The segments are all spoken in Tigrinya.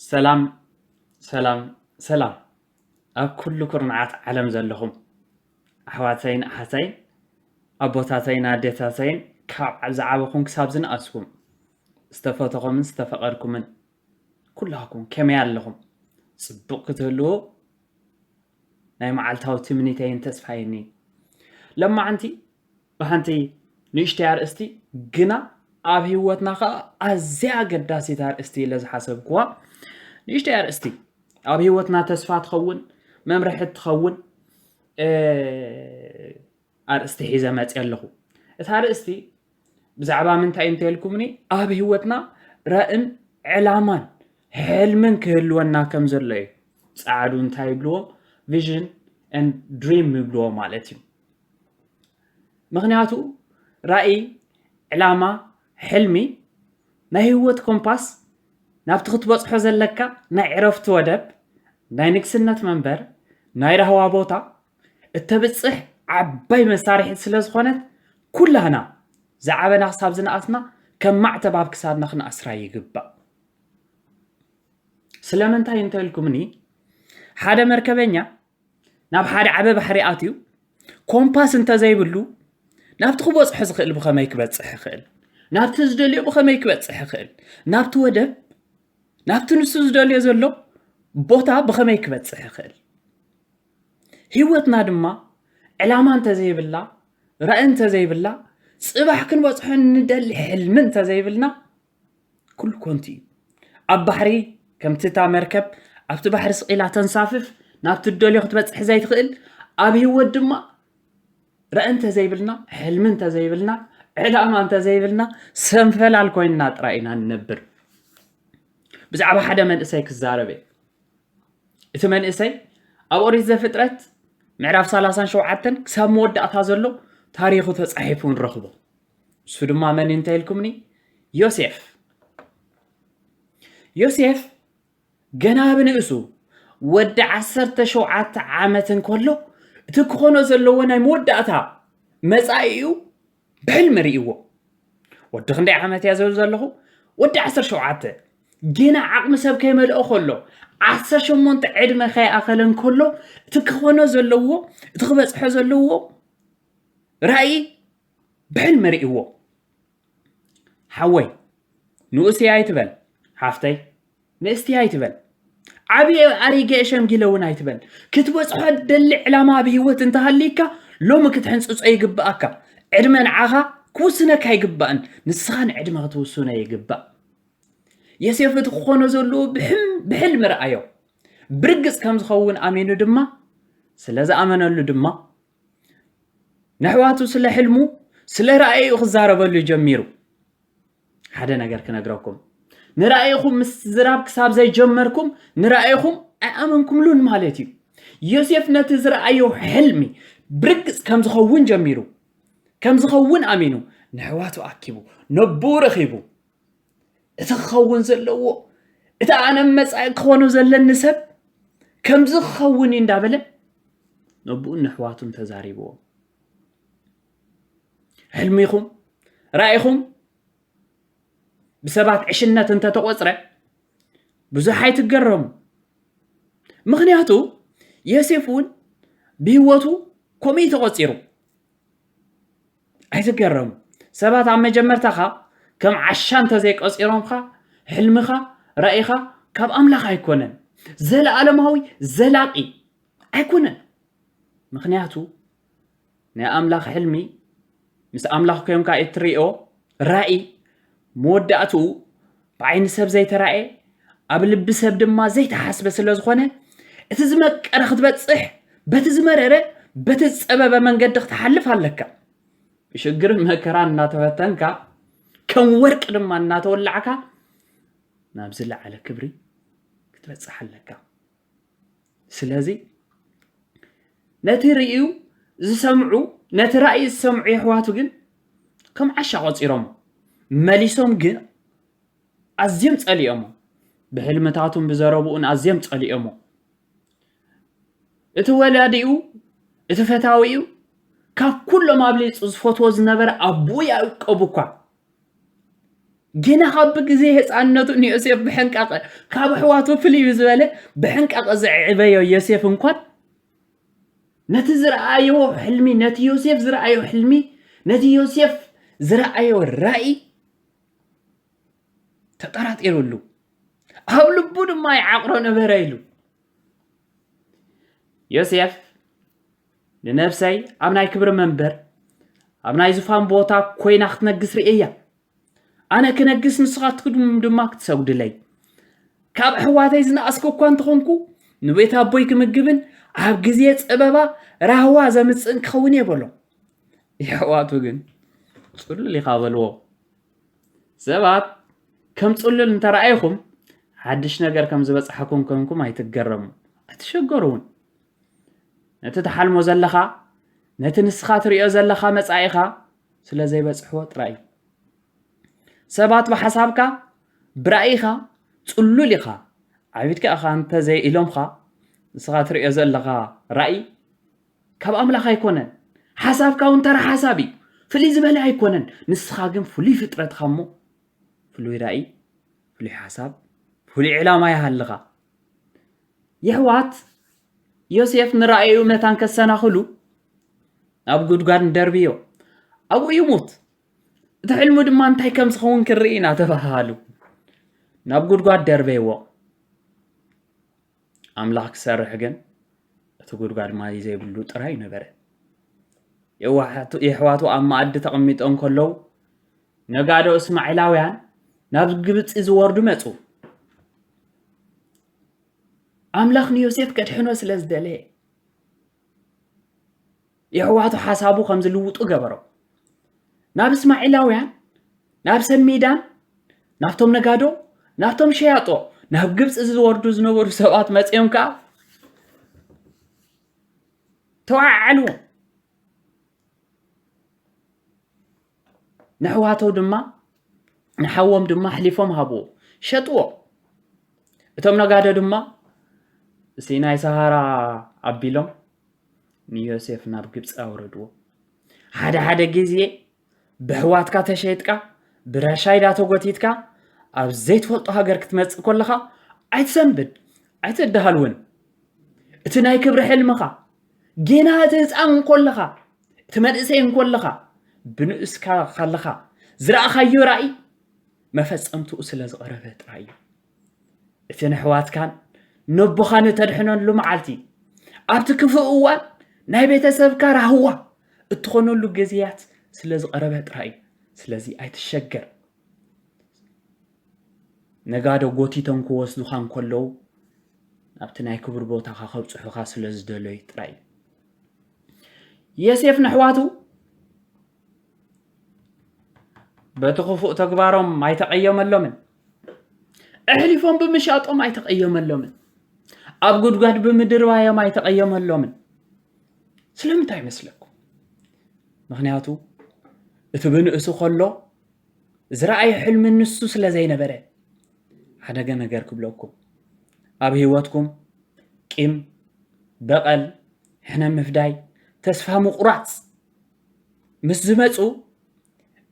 ሰላም ሰላም ሰላም፣ ኣብ ኩሉ ኩርናዓት ዓለም ዘለኹም ኣሕዋተይን ኣሓተይን፣ ኣቦታተይን ኣዴታተይን፣ ካብ ዝዓበኹም ክሳብ ዝነኣስኩም፣ ዝተፈተኹምን ዝተፈቐድኩምን ኩላኩም ከመይ ኣለኹም? ጽቡቕ ክትህልዉ ናይ መዓልታዊ ትምኒተይን ተስፋይን እዩ። ለማዓንቲ ብሓንቲ ንእሽተይ ኣርእስቲ ግና ኣብ ህይወትና ኸዓ ኣዝያ ኣገዳሲት ኣርእስቲ ኢለ ዝሓሰብኩዋ ንእሽተይ ኣርእስቲ ኣብ ህይወትና ተስፋ ትኸውን፣ መምርሒ ትኸውን፣ እ፣ ኣርእስቲ ሒዘ መፅየ ኣለኹ። እታ ኣርእስቲ ብዛዕባ ምንታይ እንተልኩምኒ፣ ኣብ ህይወትና ራእን ዕላማን ሕልምን ክህልወና ከም ዘሎ እዩ። ፃዕዱ እንታይ ይብልዎ? Vision and dream ይብልዎ ማለት እዩ። ምኽንያቱ ራእይ፣ ዕላማ፣ ሕልሚ ናይ ህይወት ኮምፓስ፣ ናብቲ ክትበፅሖ ዘለካ ናይ ዕረፍቲ ወደብ፣ ናይ ንግስነት መንበር፣ ናይ ራህዋ ቦታ እተብፅሕ ዓባይ መሳርሒት ስለ ዝኾነት፣ ኩላህና ዝዓበና ክሳብ ዝነኣስና ከም ማዕተብ ኣብ ክሳድና ክንኣስራ ይግባእ። ስለምንታይ እንተልኩምኒ፣ ሓደ መርከበኛ ናብ ሓደ ዓቢ ባሕሪ ኣትዩ ኮምፓስ እንተዘይብሉ፣ ናብቲ ክበጽሖ ዝኽእል ብኸመይ ክበጽሕ ይኽእል? ናብቲ ዝደልዮ ብኸመይ ክበጽሕ ይኽእል? ናብቲ ወደብ፣ ናብቲ ንሱ ዝደልዮ ዘሎ ቦታ ብኸመይ ክበጽሕ ይኽእል? ህይወትና ድማ ዕላማ እንተዘይብላ፣ ራእይ እንተዘይብላ፣ ጽባሕ ክንበጽሖ እንደሊ ሕልሚ እንተዘይብልና፣ ኩሉ ኮንቲ እዩ። ኣብ ባሕሪ ከምቲ እታ መርከብ ኣብቲ ባሕሪ ስቕ ኢላ ተንሳፍፍ፣ ናብቲ እትደልዮ ክትበጽሕ ዘይትኽእል፣ ኣብ ህይወት ድማ ራእይ እንተዘይብልና፣ ሕልሚ እንተዘይብልና፣ ዕላማ እንተዘይብልና፣ ሰንፈላል ኮይንና ጥራይ ኢና ንነብር። ብዛዕባ ሓደ መንእሰይ ክዛረብ እየ። እቲ መንእሰይ ኣብ ኦሪት ዘፍጥረት ምዕራፍ ሰላሳን ሸውዓተን ክሳብ መወዳእታ ዘሎ ታሪኹ ተጻሒፉ ንረኽቦ። እሱ ድማ መን እንተ ኢልኩምኒ? ዮሴፍ። ዮሴፍ ገና ብንእሱ ወዲ ዓሰርተ ሸውዓተ ዓመት እንከሎ፣ እቲ ክኾኖ ዘለዎ ናይ መወዳእታ መጻኢኡ ብሕልሚ ርእይዎ። ወዲ ክንደይ ዓመት እያ ዝብል ዘለኹ? ወዲ ዓሰርተ ሸውዓተ። ገና ዓቕሚ ሰብ ከይመልኦ ከሎ፣ ዓሰርተ ሸሞንተ ዕድመ ከይኣኸለ እንከሎ፣ እቲ ክኾኖ ዘለዎ፣ እቲ ክበጽሖ ዘለዎ ራእይ ብሕልሚ ርእይዎ። ሓወይ፣ ንኡስ እየ ኣይትበል። ሓፍተይ፣ ንእስቲ ኣይትበል። ዓብየ ኣሪገ ሸምጊለ እውን ኣይትበል። ክትበጽሖ ደሊ ዕላማ ኣብ ህይወት እንተሃልይካ፣ ሎሚ ክትሕንጽጾ ይግብኣካ። ዕድመ ንዓኻ ክውስነካ ኣይግባእን፣ ንስኻ ንዕድመ ክትውስኖ ይግባእ። ዮሴፍ እቲ ክኾኖ ዘለዎ ብሕም-፣ ብሕልሚ ረኣዮ። ብርግጽ ከም ዝኸውን ኣሚኑ ድማ፣ ስለ ዝኣመነሉ ድማ፣ ነሕዋቱ ስለ ሕልሙ፣ ስለ ራእዩ ክዛረበሉ ጀሚሩ። ሓደ ነገር ክነግረኩም። ንራእይኹም ምስዝራብ ክሳብ ዘይጀመርኩም፣ ንራእይኹም ኣይኣመንኩምሉን ማለት እዩ። ዮሴፍ ነቲ ዝረኣዮ ሕልሚ ብርግጽ ከም ዝኸውን ጀሚሩ፣ ከም ዝኸውን ኣሚኑ፣ ነሕዋቱ ኣኪቡ፣ ነቦኡ ረኺቡ፣ እቲ ክኸውን ዘለዎ፣ እቲ ኣነ መጻኢ ክኾኖ ዘለኒ ሰብ ከምዚ ክኸውን እዩ እንዳበለ፣ ነቦኡን ነሕዋቱን ተዛሪብዎም። ሕልሚኹም፣ ራእይኹም ብሰባት ዕሽነት እንተተቖጽረ፣ ብዙሕ ኣይትገረሙ። ምኽንያቱ፣ ዮሴፍ እውን ብህይወቱ ከምኡ እዩ ተቖጺሩ። ኣይትገረሙ። ሰባት ኣብ መጀመርታኻ ከም ዓሻ እንተዘይቆጺሮምኻ፣ ሕልምኻ፣ ራእይኻ ካብ ኣምላኽ ኣይኮነን። ዘለኣለማዊ፣ ዘላቂ ኣይኮነን። ምኽንያቱ፣ ናይ ኣምላኽ ሕልሚ ምስ ኣምላኽ ኮይንካ እትሪኦ ራእይ፣ መወዳእትኡ ብዓይኒ ሰብ ዘይተራእየ፣ ኣብ ልቢ ሰብ ድማ ዘይተሓስበ ስለ ዝኾነ፣ እቲ ዝመቀረ ክትበጽሕ፣ በቲ ዝመረረ፣ በቲ ዝጸበበ መንገዲ ክትሓልፍ ኣለካ። ብሽግርን መከራን እናተፈተንካ፣ ከም ወርቂ ድማ እናተወላዕካ፣ ናብ ዝለዓለ ክብሪ ክትበጽሕ ኣለካ። ስለዚ፣ ነቲ ርእዩ ዝሰምዑ፣ ነቲ ራእይ ዝሰምዑ የሕዋቱ ግን ከም ዓሻ ቆጺሮሞ። መሊሶም ግን ኣዝዮም ጸሊኦሞ። ብሕልምታቱን ብዘረብኡን ኣዝዮም ጸሊኦሞ። እቲ ወላዲኡ፣ እቲ ፈታዊኡ፣ ካብ ኩሎም ኣብሊጹ ዝፈትዎ ዝነበረ ኣቦኡ ያዕቆብ እኳ ገና ካብ ግዜ ህፃንነቱ ንዮሴፍ ብሕንቃቐ፣ ካብ ኣሕዋቱ ፍልይ ዝበለ ብሕንቃቐ ዘዕበዮ ዮሴፍ እንኳን፣ ነቲ ዝረኣዮ ሕልሚ፣ ነቲ ዮሴፍ ዝረኣዮ ሕልሚ፣ ነቲ ዮሴፍ ዝረኣዮ ራእይ ተጠራጢሩሉ። ኣብ ልቡ ድማ ይዓቕሮ ነበረ ኢሉ። ዮሴፍ፣ ንነብሰይ ኣብ ናይ ክብሪ መንበር፣ ኣብ ናይ ዙፋን ቦታ ኮይና ክትነግስ ርእየያ። ኣነ ክነግስ፣ ንስኻትኩም ድማ ክትሰግዱለይ። ካብ ኣሕዋተይ ዝነኣስኩ እኳ እንተኾንኩ፣ ንቤት ኣቦይ ክምግብን ኣብ ግዜ ጸበባ ራህዋ ዘምጽእን ክኸውን እየ በሎ። የሕዋቱ ግን ጽሉል ኢኻ በልዎ። ሰባት ከም ጽሉል እንተረኣይኹም፣ ሓድሽ ነገር ከም ዝበጽሓኩም ኮንኩም ኣይትገረሙ፣ ኣይትሸገሩ እውን። ነቲ ትሓልሞ ዘለኻ፣ ነቲ ንስኻ ትርእዮ ዘለኻ መጻኢኻ ስለ ዘይበጽሕዎ ጥራይ እዩ። ሰባት ብሓሳብካ፣ ብራእይኻ ጽሉል ኢኻ፣ ዓቢድካ ኢኻ እንተ ዘይኢሎምኻ፣ ንስኻ ትርእዮ ዘለኻ ራእይ ካብ ኣምላኽ ኣይኮነን። ሓሳብካ እውን ተራ ሓሳብ እዩ፣ ፍልይ ዝበለ ኣይኮነን። ንስኻ ግን ፍሉይ ፍጥረት ኢኻ እሞ፣ ፍሉይ ራእይ፣ ፍሉይ ሓሳብ፣ ፍሉይ ዕላማ ይሃልኻ። የሕዋት፣ ዮሴፍ ንራእዩ መታን ከሰናኽሉ ናብ ጉድጓድ ንደርብዮ፣ ኣብኡ ይሙት፣ እቲ ሕልሙ ድማ እንታይ ከም ዝኸውን ክንርኢ ኢና ተባሃሃሉ። ናብ ጉድጓድ ደርበይዎ። ኣምላኽ ክሰርሕ ግን እቲ ጉድጓድ ማይ ዘይብሉ ጥራይ ነበረ። የዋሓቱ-፣ የሕዋቱ ኣብ መኣዲ ተቐሚጦም ከለዉ፣ ነጋዶ እስማዒላውያን ናብ ግብጺ ዝወርዱ መጹ። ኣምላኽ ንዮሴፍ ከድሕኖ ስለ ዝደለየ፣ የሕዋቱ ሓሳቡ ከም ዝልውጡ ገበሮ። ናብ እስማዒላውያን፣ ናብ ሰብ ሚዳን፣ ናብቶም ነጋዶ፣ ናብቶም ሸያጦ፣ ናብ ግብጺ ዝወርዱ ዝነበሩ ሰባት መጺኦም ከኣ ተወዓዓልዎም። ንኣሕዋቶም ድማ፣ ንሓዎም ድማ ኣሕሊፎም ሃብዎ፣ ሸጥዎ። እቶም ነጋዶ ድማ ሲናይ ሰሃራ ኣቢሎም ንዮሴፍ ናብ ግብጺ ኣውረድዎ። ሓደ ሓደ ግዜ ብኣሕዋትካ ተሸይጥካ፣ ብራሻ ኢዳ ተጎቲትካ፣ ኣብ ዘይትፈልጦ ሃገር ክትመጽእ ከለኻ፣ ኣይትሰንብድ፣ ኣይትደሃል እውን። እቲ ናይ ክብሪ ሕልምኻ፣ ጌና እቲ ህጻን እንኮለኻ፣ እቲ መንእሰይ እንኮለኻ፣ ብንኡስካ ከለኻ ዝረኣኻዮ ራእይ፣ መፈጸምትኡ ስለ ዝቐረበ ጥራይ እዩ። እቲ ንኣሕዋትካን ነቦኻን እተድሕነሉ መዓልቲ፣ ኣብቲ ክፉእ እዋን ናይ ቤተሰብካ ራህዋ እትኾነሉ ግዜያት ስለ ዝቐረበ ጥራይ እዩ። ስለዚ ኣይትሸገር። ነጋዶ ጎቲቶም ክወስዱኻ እንከለዉ፣ ናብቲ ናይ ክብሪ ቦታኻ ከብጽሑኻ ስለ ዝደለዩ ጥራይ እዩ። ዮሴፍ ንኣሕዋቱ በቲ ክፉእ ተግባሮም ኣይተቐየመሎምን። ኣሕሊፎም ብምሻጦም ኣይተቐየመሎምን። ኣብ ጉድጓድ ብምድርባዮም ኣይተቐየመሎምን። ስለምንታይ ይመስለኩም? ምኽንያቱ፣ እቲ ብንእሱ ከሎ ዝረኣየ ሕልሚ ንሱ ስለ ዘይነበረ። ሓደ ገ-፣ ነገር ክብለኩም፣ ኣብ ህይወትኩም ቂም፣ በቐል፣ ሕነ ምፍዳይ፣ ተስፋ ምቑራጽ ምስ ዝመጹ፣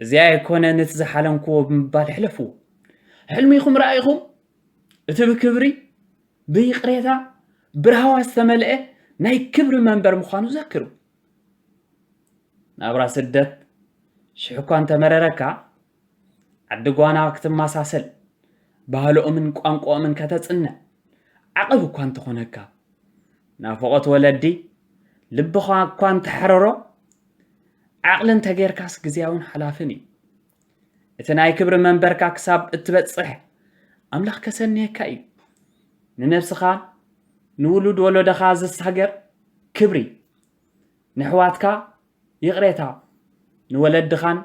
"እዚ ኣይኮነን እቲ ዝሓለምክዎ" ብምባል ሕለፍዎ። ሕልሚኹም ረኣይኹም፣ እቲ ብክብሪ፣ ብይቕሬታ፣ ብራህዋ ዝተመልአ ናይ ክብሪ መንበር ምዃኑ ዘክሩ። ናብራ ስደት ሽሕ እኳ እንተመረረካ፣ ዓዲ ጓና ክትመሳሰል፣ ባህልኦምን ቋንቋኦምን ከተጽንዕ ዓቐብ እኳ እንተኾነካ፣ ናፍቖት ወለዲ ልብኻ እኳ እንተሓረሮ፣ ዓቕሊ እንተጌርካስ ግዝያውን ሓላፍን እዩ። እቲ ናይ ክብሪ መንበርካ ክሳብ እትበጽሕ ኣምላኽ ከሰንየካ እዩ። ንነብስኻ፣ ንውሉድ ወለዶኻ ዘሳገር ክብሪ፣ ንኣሕዋትካ ይቕሬታ፣ ንወለድኻን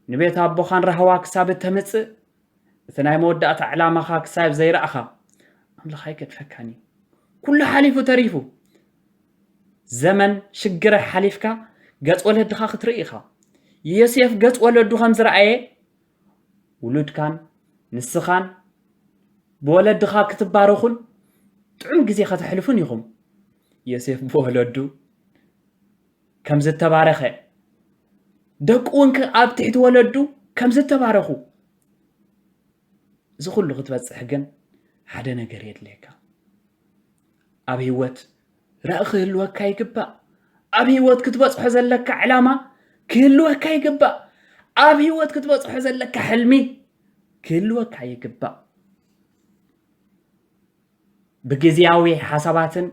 ንቤት ኣቦኻን ራህዋ ክሳብ እተምጽእ፣ እቲ ናይ መወዳእታ ዕላማኻ ክሳብ ዘይረኣኻ፣ ኣምላኽ ኣይገድፈካን እዩ። ኩሉ ሓሊፉ ተሪፉ፣ ዘመን ሽግረ ሓሊፍካ ገጽ ወለድኻ ክትርኢ ኢኻ። ዮሴፍ ገጽ ወለዱ ከም ዝረኣየ፣ ውሉድካን ንስኻን ብወለድኻ ክትባረኹን ጥዑም ግዜ ከተሕልፉን ኢኹም። ዮሴፍ ብወለዱ ከም ዝተባረኸ፣ ደቁ እውን ከ-፣ ኣብ ትሕቲ ወለዱ ከም ዝተባረኹ፣ እዚ ኩሉ ክትበጽሕ ግን ሓደ ነገር የድልየካ። ኣብ ህይወት ራኢ ክህልወካ ይግባእ። ኣብ ህይወት ክትበጽሖ ዘለካ ዕላማ ክህልወካ ይግባእ። ኣብ ህይወት ክትበጽሖ ዘለካ ሕልሚ ክህልወካ ይግባእ። ብግዝያዊ ሓሳባትን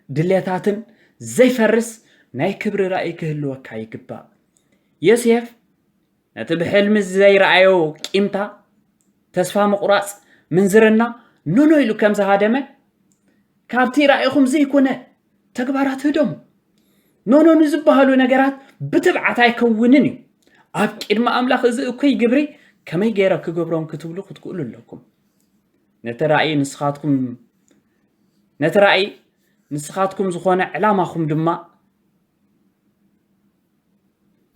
ድሌታትን ዘይፈርስ ናይ ክብሪ ራእይ ክህልወካ ይግባእ። ዮሴፍ ነቲ ብሕልሚ ዘይረኣዮ ቂምታ፣ ተስፋ ምቑራጽ፣ ምንዝርና ኖኖ ኢሉ ከም ዝሃደመ፣ ካብቲ ራእይኹም ዘይኮነ ተግባራት ህደሙ። ኖኖ ንዝበሃሉ ነገራት ብትብዓት ኣይከውንን እዩ። ኣብ ቅድሚ ኣምላኽ እዚ እኩይ ግብሪ ከመይ ገይረ ክገብሮም ክትብሉ ክትክእሉ ኣለኩም። ነቲ ራእይ ንስኻትኩም ነቲ ራእይ ንስኻትኩም ዝኾነ ዕላማኹም ድማ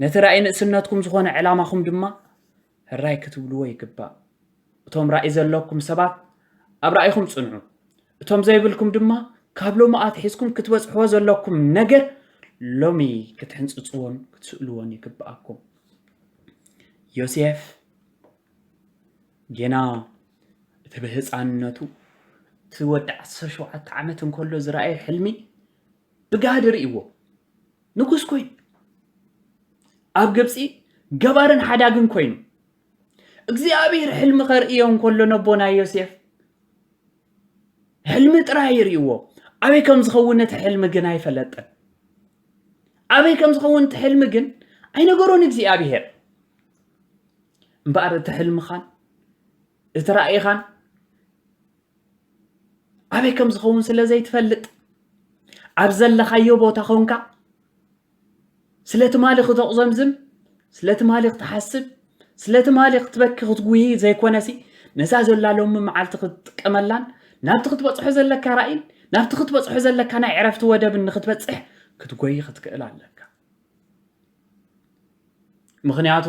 ነቲ ራእይ ንእስነትኩም ዝኾነ ዕላማኹም ድማ ሕራይ ክትብልዎ ይግባእ። እቶም ራእይ ዘለኩም ሰባት ኣብ ራእይኹም ጽንዑ። እቶም ዘይብልኩም ድማ ካብ ሎሚ ኣትሒዝኩም ክትበጽሕዎ ዘለኩም ነገር ሎሚ ክትሕንጽጽዎን ክትስእልዎን ይግብኣኩም። ዮሴፍ ጌና እቲ ብህፃንነቱ እቲ ወዲ ዓሰርተ ሸውዓተ ዓመት እንከሎ ዝረኣየ ሕልሚ ብጋህዲ ርእይዎ ንጉስ ኮይኑ ኣብ ግብፂ ገባርን ሓዳግን ኮይኑ እግዚኣብሔር ሕልሚ ከርእዮ እንከሎ ነቦና ዮሴፍ ሕልሚ ጥራይ ይርእይዎ። ኣበይ ከም ዝኸውን እቲ ሕልሚ ግን ኣይፈለጠን። ኣበይ ከም ዝኸውን እቲ ሕልሚ ግን ኣይነገሮን እግዚኣብሔር። እምበኣር እቲ ሕልምኻን እቲ ራእይኻን ኣበይ ከም ዝኸውን ስለ ዘይትፈልጥ ኣብ ዘለኻዮ ቦታ ኾንካ ስለ ትማሊ ክተቑዘምዝም፣ ስለ ትማሊ ክትሓስብ፣ ስለ ትማሊ ክትበኪ ክትጉሂ ዘይኮነሲ ነዛ ዘላ ሎሚ መዓልቲ ክትጥቀመላን ናብቲ ክትበፅሖ ዘለካ ራእይን ናብቲ ክትበፅሖ ዘለካ ናይ ዕረፍቲ ወደብን ንክትበፅሕ ክትጎይ ክትክእል ኣለካ። ምኽንያቱ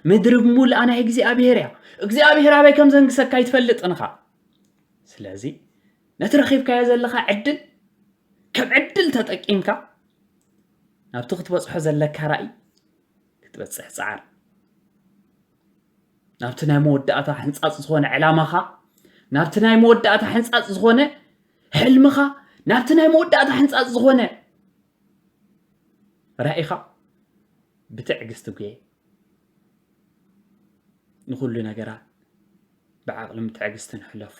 ምድሪ ብሙልኣ ናይ እግዚኣብሔር እያ። እግዚኣብሔር ኣበይ ከም ዘንግሰካ ኣይትፈልጥን ኢኻ። ስለዚ ነቲ ረኺብካዮ ዘለኻ ዕድል ከም ዕድል ተጠቂምካ ናብቲ ክትበፅሖ ዘለካ ራእይ ክትበፅሕ ፃዓር። ናብቲ ናይ መወዳእታ ሕንፃፅ ዝኾነ ዕላማኻ፣ ናብቲ ናይ መወዳእታ ሕንፃፅ ዝኾነ ሕልምኻ፣ ናብቲ ናይ መወዳእታ ሕንፃፅ ዝኾነ ራእይኻ ብትዕግስቲ ጉየ። ንኹሉ ነገራት ብዓቕልን ብትዕግስትን ሕለፎ።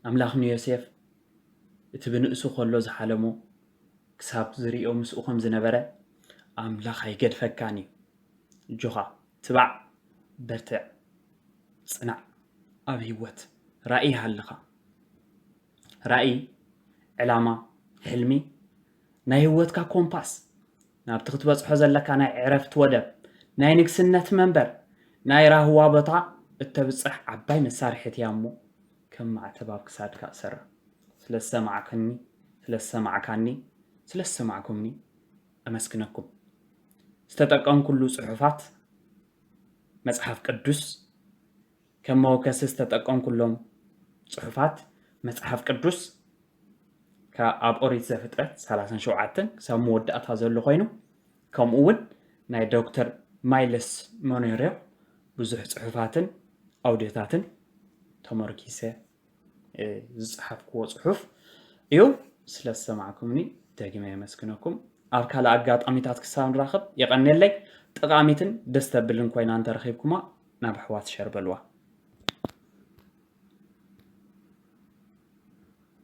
ኣምላኽ ንዮሴፍ እቲ ብንእሱ ከሎ ዝሓለሞ ክሳብ ዝርእዮ ምስኡ ከም ዝነበረ ኣምላኽ ኣይገድፈካን እዩ። እጆኻ ትባዕ፣ በርትዕ፣ ጽናዕ። ኣብ ህይወት ራእይ ይሃልኻ። ራእይ፣ ዕላማ፣ ሕልሚ ናይ ህይወትካ ኮምፓስ፣ ናብቲ ክትበጽሖ ዘለካ ናይ ዕረፍቲ ወደብ፣ ናይ ንግስነት መንበር፣ ናይ ራህዋ ቦታ እተብጽሕ ዓባይ መሳርሒት እያ እሞ ከም ማዕተብ ኣብ ክሳድካ እሰራ። ስለ ዝሰማዕክኒ፣ ስለ ዝሰማዕካኒ፣ ስለ ዝሰማዕኩምኒ ኣመስግነኩም። ዝተጠቀምኩሉ ጽሑፋት መጽሓፍ ቅዱስ ከም መወከሲ ዝተጠቀምኩሎም ጽሑፋት መጽሓፍ ቅዱስ ካብ ኣብ ኦሪት ዘፍጥረት ሰላሳን ሸውዓተን ክሳብ መወዳእታ ዘሎ ኮይኑ ከምኡ እውን ናይ ዶክተር ማይልስ ሞኔሮ ብዙሕ ጽሑፋትን ኣውዲዮታትን ተመርኪሰ ዝጸሓፍክዎ ጽሑፍ እዩ። ስለ ዝሰማዕኩምኒ ደጊመ የመስግነኩም። ኣብ ካልእ ኣጋጣሚታት ክሳብ ንራኸብ የቐንየለይ። ጠቓሚትን ደስ ተብልን ኮይና እንተረኺብኩማ ናብ ኣሕዋት ሸር በልዋ።